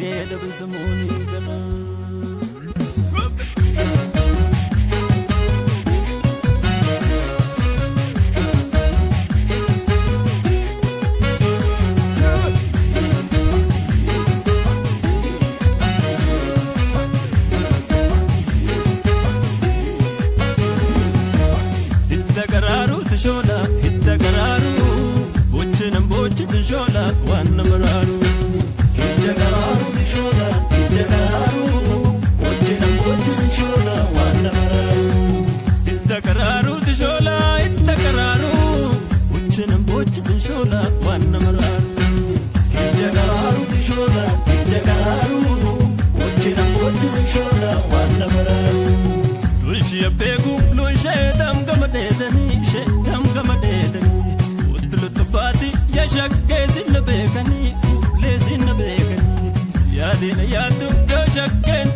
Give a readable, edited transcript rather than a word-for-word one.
Argee dhabisamuun kana. Hidda garaaruuti shoola, hidda garaaruu, bochina bochisin shoola waan nama raaru. Hidda garaaruuti shoola, hidda garaaruu, wajjin bochisi shoola waan nama raaru. Hidda garaaruuti shoola, hidda garaaruu, bochina bochisin shoola waan nama raaru. Hidda garaaruuti shoola, hidda garaaruu, wajjin bochisi shoola waan nama raaru. Lunshee beeku lunshee damgama dheedanii ishee damgama dheedanii utuluttu baati yaa shaggee sinna beekanii ulee sinna beekanii yaadina yaaddu yoo shaggeen.